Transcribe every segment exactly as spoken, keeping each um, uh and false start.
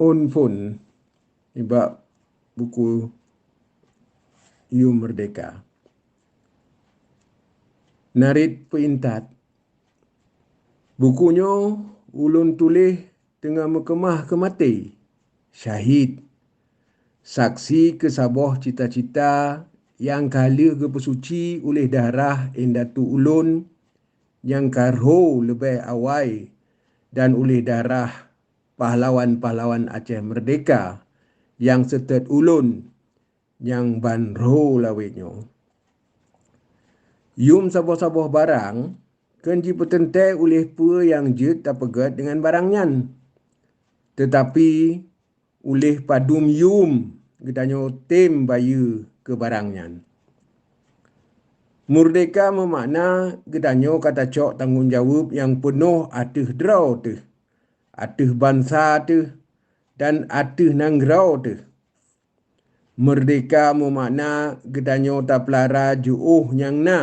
ôn phôn nibak buku Yum Merdeka. Narit peuintat. Buku nyoe ulôn tuléh teungoh meukeumah keu maté, syahid, saksi keu saboh cita-cita nyang ka lheueh geupeusuci uléh darah indatu ulôn nyang ka rho leubeh awai dan uléh darah pahlawan-pahlawan Aceh Merdeka nyang seutôt ulôn nyang ban rho lawét nyoe. Yum saboh-saboh barang kheun jipeuteuntée uléh peue nyang jeuet tapeugét deungon barang nyan. Teutapi uléh padum yum geutanyoe tem bayeue keu barang nyan. Merdeka meumakna geutanyoe ka tacok tanggong jaweueb nyang peunoh ateueh droe teuh, ateueh bansa teuh, dan ateueh nanggroe teuh. Merdeka meumakna geutanyoe tapeulara jiôh nyang na,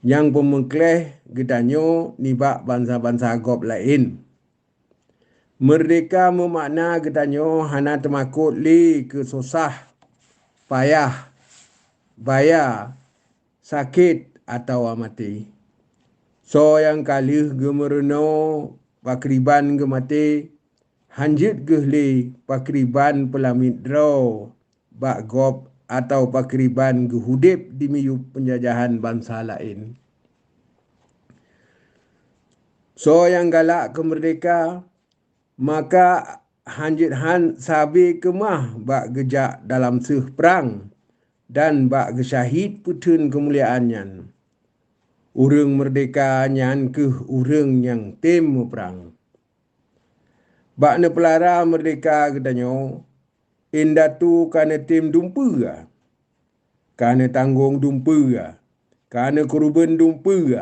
nyang peumeukleh geutanyoe nibak bansa-bansa gob laén. Merdeka meumakna geutanyoe hana teumakot lé keu susah, payah, baya, sakét atawa maté. Soe nyang ka lheueh geumeurunoe pakriban geumaté, hanjeuet geuh lé pakriban peulamiet droe bak gob atawa pakriban geuhudép di miyueb peunjajahan bansa laén. Soe nyang galak keu merdeka, maka hanjeuet han sabe keumah bak geujak dalam seueh prang dan bak geusyahid peutheun keumuliaan nyan. Ureuëng merdeka nyan kheueh ureuëng nyang tem meuprang. Bak neupeulara merdeka geutanyoe, indatu ka neutem dumpeue, ka neutanggong dumpeue, ka neukeureubeuen dumpeue,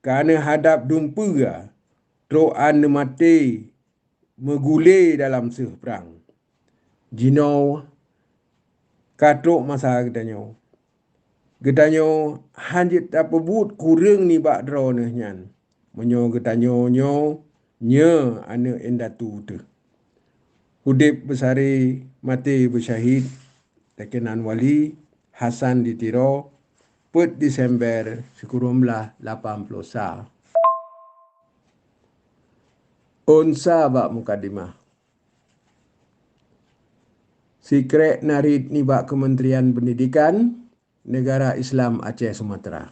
ka neuhadab dumpeue, trok án neumaté meugulé dalam seueh prang. Jinoe ka trok masa geutanyoe. Geutanyoe hanjeuet tapeubuet kureueng nibak droeneueh nyan. Meunyoe geutanyoe nyoe, nyoe aneuëk indatu teuh. Udeb beusaré, maté beusyahid, teukenan wali Hasan di Tiro, peuet Desember sikureueng blaih lapan ploh sa. Ôn sa bak mukadimah. Sikrek narit nibak Kementerian Pendidikan Negara Islam Aceh Sumatra.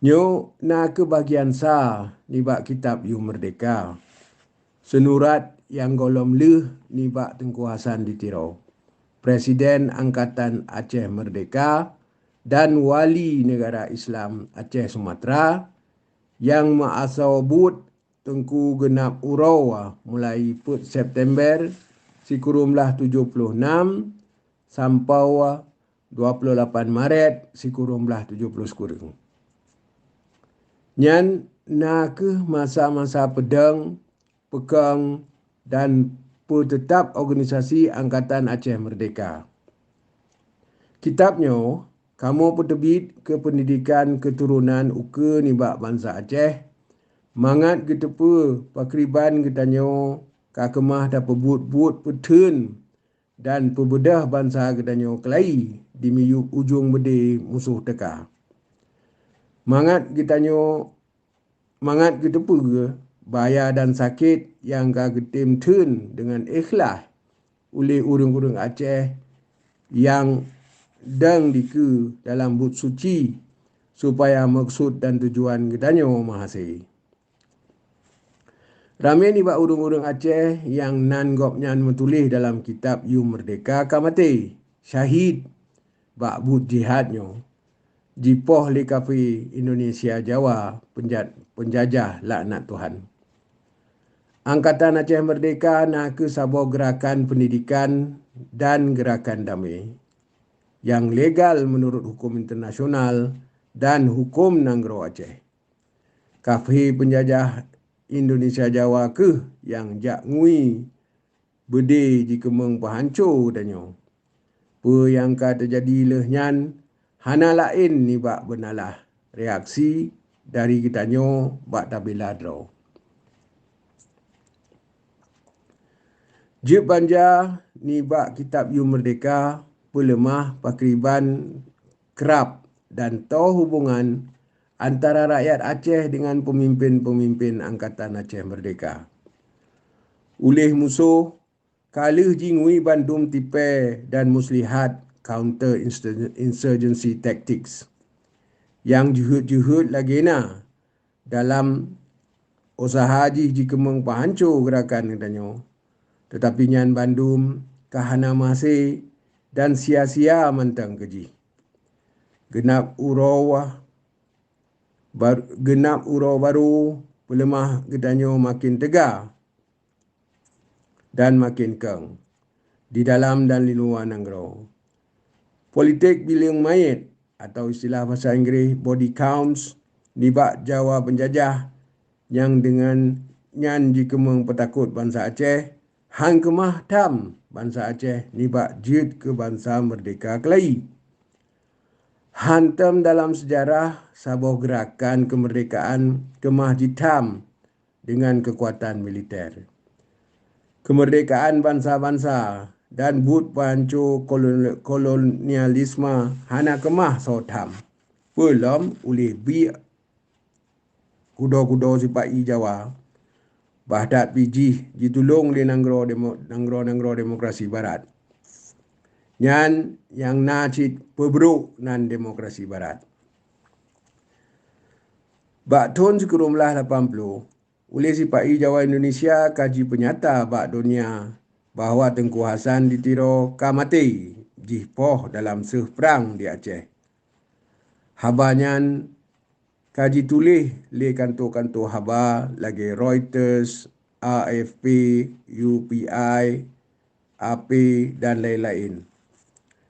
Nyoe na keuh bagian sa nibak kitab Yum Merdeka, seunurat nyang gohlom lheueh nibak Teungku Hasan di Tiro, Presiden Angkatan Aceh Merdeka dan Wali Negara Islam Aceh Sumatra, nyang meuasoe buet teungku geunab uroe mulai peuet September sikureueng blaih tujoh ploh nam sampoe dua ploh lapan Maret sikureueng blaih tujoh ploh sikureueng. Nyan na keuh masa-masa peudong, peukong, dan peuteutab organisasi Angkatan Aceh Merdeka. Kitab nyoe kamoe peuteubiet keu peundidekan keuturonan ukeue nibak bansa Aceh, mangat geuteupeue pakriban geutanyoe ka keumah tapeubuet-buet peutheun dan peubeudôh bansa geutanyoe keulayi di miyueb ujong beudé musoh teuka. Mangat geutanyoe, mangat geuteupeue baya dan sakét nyang ka geutem theun deungon ikhlaih uleh ureuëng-ureuëng Aceh nyang dong dikeue dalam buet suci, supaya meukeusut dan tujuan geutanyoe meuhasé. Ramé nibak ureuëng-ureuëng Aceh nyang nan gobnyan meutuléh dalam kitab Yum Merdeka ka maté, syahid bak buet jihad nyoe, jipoh lé kafé Indonesia Jawa, peunja-, peunjajah laknat Tuhan. Angkatan Aceh Merdeka na keuh saboh geurakan peundidekan dan geurakan damé nyang legal meunurot huköm internasional dan huköm nanggroe Aceh. Kafé peunjajah Indonesia Jawa keuh nyang jak ngui beudé jikeumeung peuhanco geutanyoe. Peue nyang ka teujadi lheueh nyan hana laén nibak beunalah reaksi dari geutanyoe bak tabila droe. Jeuet banja nibak Kitab Yum Merdeka peuleumah pakriban krab dan toe hubongan antara rakyat Aceh dengan peumimpén-peumimpén Angkatan Aceh Merdeka. Uléh musoh ka lheueh jingui bandum tipée dan muslihat counter insurgency tactics nyang jeuhet-jeuhet lagée na dalam usaha jih jikeumeung peuhanco geurakan geutanyoe, teutapi nyan bandum ka hana meuhase dan sia-sia mantong keu jih. Geunab uroe bar-, geunab uroe barô peuleumah geutanyoe maken teuga dan maken keng di dalam dan di luwa nanggroe. Politik bileueng manyét, atau istilah basa Inggréh body counts, nibak Jawa peunjajah nyang deungon nyan jikeumeung peutakot bansa Aceh, han keumah tham bansa Aceh nibak jeuet keu bansa meurdehka keulayi. Hantom dalam seujarah saboh geurakan keumeurdehkaan keumah jitham deungon keukuatan militer. Keumeurdehkaan bansa-bansa dan buet peuhanco kolon-, kolonialisme hana keumah soe tham. Peulom uléh biek kudo-kudo sipa-i Jawa, bah that pih jih jitulông lé nanggroe demo-, nanggroe-nanggroe demokrasi barat. Nyan nyang na cit peubrôk nan demokrasi barat. Bak thon sikureueng blah lapan ploh, uléh sipa-i Jawa Indonesia ka jipeunyata bak donya bahwa Teungku Hasan di Tiro ka maté jih poh dalam seuh prang di Aceh. Haba nyan ka jituléh lé kanto-kanto haba lagée Reuters, A F P, U P I, A P, dan laén-laén.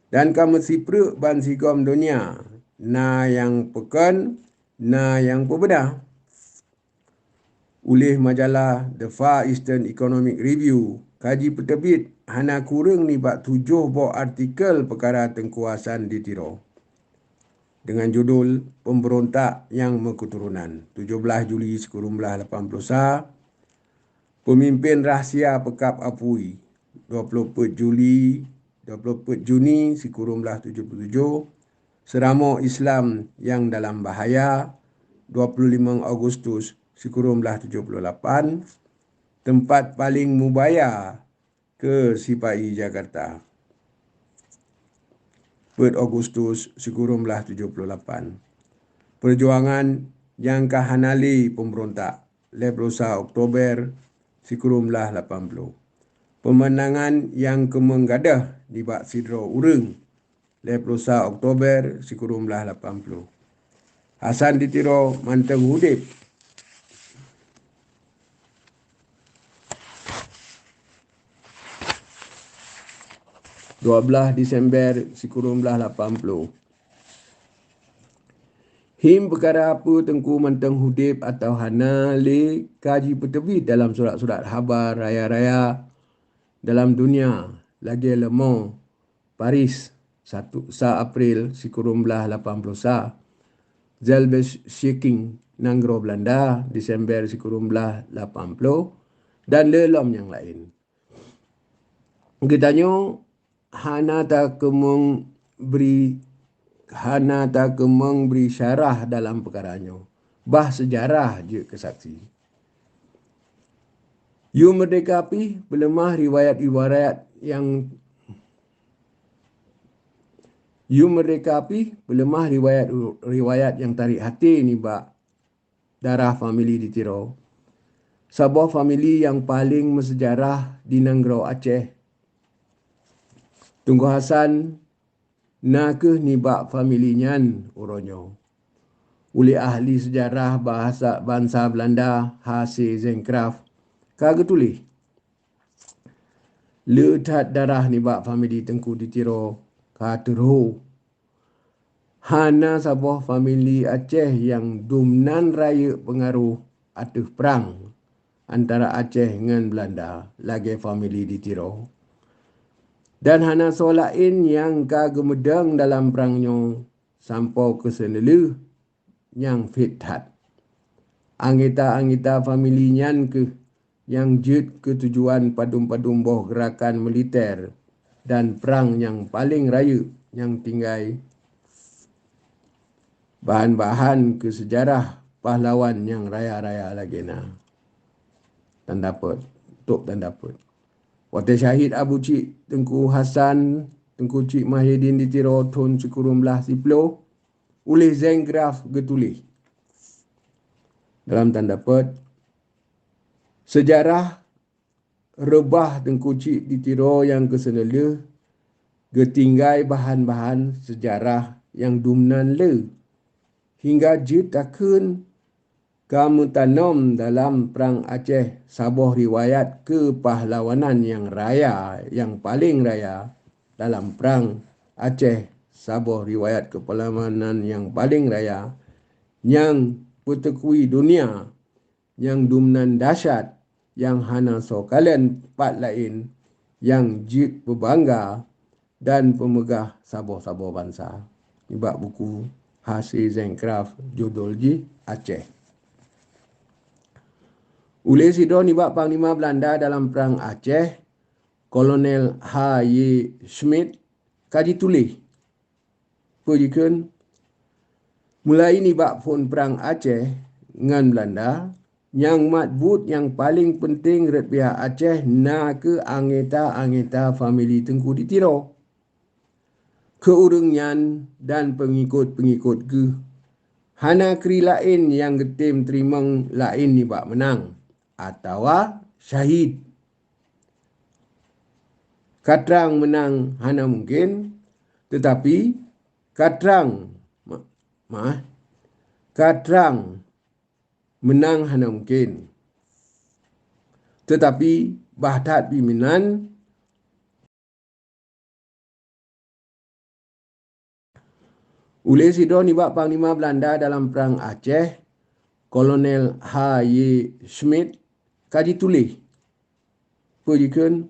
Dan ka meusipreuk ban sigom donya, na nyang peukon, na nyang peubeuna. Uléh majalah The Far Eastern Economic Review ka jipeuteubiet hana kureueng nibak tujoh boh artikel peukara Teungku Hasan di Tiro, deungon judul Pemberontak Nyang Meuketuronan, tujoh blah Juli sikureueng blah lapan ploh sa, Peumimpén Rahsia Peukab Apui, dua ploh peuet Juli, dua ploh peuet Juni sikureueng blah tujoh ploh tujoh, Seuramoe Islam Nyang Dalam Bahaya, dua ploh limong Agustus sikureueng blah tujoh ploh lapan, Teumpat Paleng Mubaya keu Sipa-i Jakarta, peuet Agustus sikureueng blah tujoh ploh lapan, Peujuangan Nyang Ka Hana Lé Peumbeurontak, lhèe ploh sa Oktober sikureueng blah lapan ploh, Peumeunangan Nyang Keumeung Gadôh Nibak Sidroe Ureuëng, lhèe ploh sa Oktober sikureueng blah lapan ploh. Hasan di Tiro mantong udeb. Dua blah Disember sikureueng blah lapan ploh. Him peukara peue Teungku mantong udeb atawa hana lé ka jipeuteubiet dalam surat-surat haba raya-raya dalam dunia lagée Le Monde, Paris, satu, sa April sikureueng blah lapan ploh sa, Zelfbeschikking, Nanggroe Beulanda, Disember sikureueng blah lapan ploh, dan le lom nyang laén. Geutanyoe hana takeumeung bri, hana takeumeung bri syarah dalam peukara nyoe, bah seujarah jeuet keu saksi. Yum Meurdehka pih peuleumah riwayat-riwayat nyang, Yum Meurdehka pih peuleumah riwayat-riwayat nyang tarék até nibak darah famili di Tiro, saboh famili nyang paleng meuseujarah di nanggroe Aceh. Teungku Hasan na kheueh nibak famili nyan uroe nyoe. Ulée ahli seujarah bahasa bansa Beulanda H C Zentgraaff ka geutuléh, le that darah nibak famili Teungku di Tiro ka teurho. Hana saboh famili Aceh nyang dum nan rayeuk peungaroh ateueh prang antara Aceh ngon Beulanda lagée famili di Tiro. Dan hana soe laén nyang ka geumeudong dalam prang nyoe sampoe keu seuneulheueh nyang fit that. Anggota-anggota famili nyan kheueh nyang jeuet keu tujuan padum-padum boh geurakan militer dan prang nyang paleng rayeuk nyang tinggai bahan-bahan keu seujarah pahlawan nyang raya-raya lagée na. Tanda peuet, top tanda peuet. Watée syahid Abu Chik Teungku Hasan, Teungku Chik Mahyidin di Tiro thon sikureueng blaih siploh, uléh Zenggraf geutuléh dalam tanda peuet, seujarah reubah Teungku Chik di Tiro nyang keuseuneuleue geutinggai bahan-bahan seujarah nyang dumnan le hingga jeuet takheun ka meutanom dalam prang Aceh saboh riwayat keupahlawanan nyang raya, nyang paleng raya dalam prang Aceh, saboh riwayat keupahlawanan nyang paleng raya nyang peuteukui dunia, nyang dumnan dahsyat, nyang hana soe kalon pat laén, nyang jeuet peubangga dan peumeugah saboh-saboh bansa. Nibak buku H C Zenggraf, judul jih Aceh. Uléh sidroe nibak Panglima Beulanda dalam Prang Aceh, Kolonel H Y Schmidt, ka jituléh, peue jikheun, mulai nibak phon Prang Aceh ngon Beulanda, nyang mat buet nyang paleng peunteng rot pihak Aceh na kheueh anggota-anggota famili Teungku di Tiro. Keu ureuëng nyan dan peungikot-peungikot geuh, hana kri laén nyang geutem teurimong laén nibak meunang atawa syahid. Ka trang meunang hana mungken, teutapi ka trang, ma-, maah, ka trang meunang hana mungken, teutapi bah that pih meunan, uléh sidroe nibak Panglima Beulanda dalam Prang Aceh, Kolonel H Y Schmidt, ka jituléh, peue jikheun,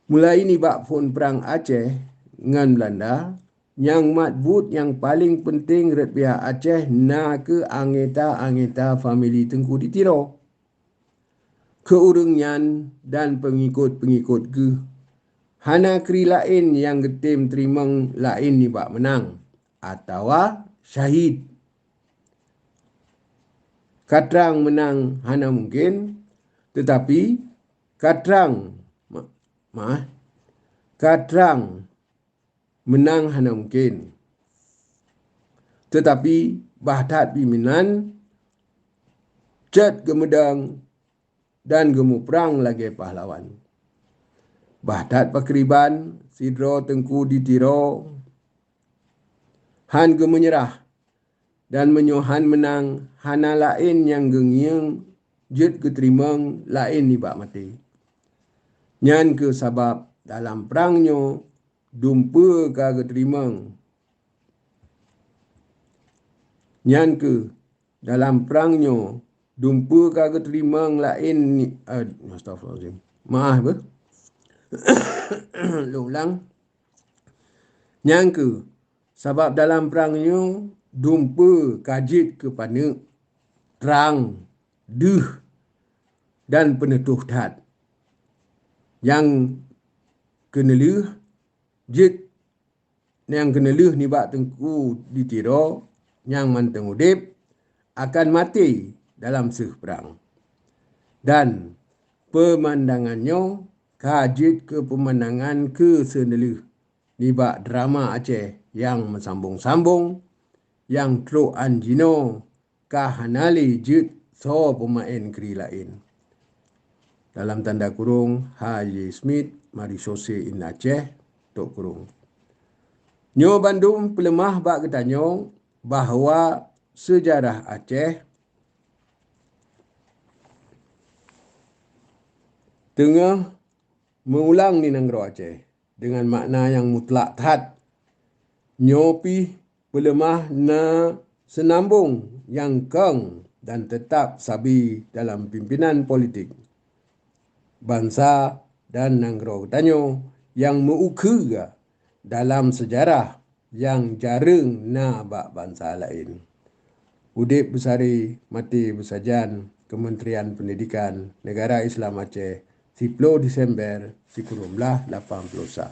mulai nibak phon Prang Aceh ngon Beulanda, nyang mat buet nyang paleng peunteng rot pihak Aceh na kheueh anggota-anggota famili Teungku di Tiro. Keu ureuëng nyan dan peungikot-peungikot geuh, hana kri laén nyang geutem teurimong laén nibak meunang atawa syahid. Ka trang meunang hana mungken, teutapi ka trang, ma-, maah, ka trang meunang hana mungken. Teutapi bah that pih meunan, cot geumeudong dan geumuprang lagée pahlawan. Bah that pakriban sidroe teungku di Tiro hán geumeunyerah dan meunyoe hán meunang, hana laén nyang geungieng jeuet geuteurimong laén nibak maté. Nyan kheueh sabab dalam prang nyoe dumpeue ka geuteurimong. Nyan kheueh dalam prang nyoe dumpeue ka geuteurimong laén ni-, eh, astagfirullahalazim. Maah beuh. Lôn ulang. Nyan kheueh sabab dalam prang nyoe dumpeue ka jeuet keu paneuk, trang, deuh, dan peuneutoh that. Nyang keuneulheueh jeuet, nyang keuneulheueh nibak teungku di Tiro nyang mantong udeb akan maté dalam seuh prang. Dan peumandangan nyoe ka jeuet keu peumandangan keuseuneulheueh nibak drama Aceh nyang meusambong-sambong, nyang trok án jinoe ka hana lé jeuet soe peumaén kri laén. Dalam tanda kurong, H Y Smith, Marechaussee in Aceh, tok kurong. Nyoe bandum peuleumah bak geutanyoe bahwa seujarah Aceh teungoh meuulang di nanggroe Aceh deungon makna nyang mutlak that. Nyoe pih peuleumah na seunambong nyang kong dan teutap sabe dalam pimpénan politik bansa dan nanggroe geutanyoe nyang meu-ukheue dalam seujarah nyang jareueng na bak bansa laén. Udeb beusari, maté beusajan, Kementerian Pendidikan, Negara Islam Aceh, siploh Disember sikureueng blaih lapan ploh sa.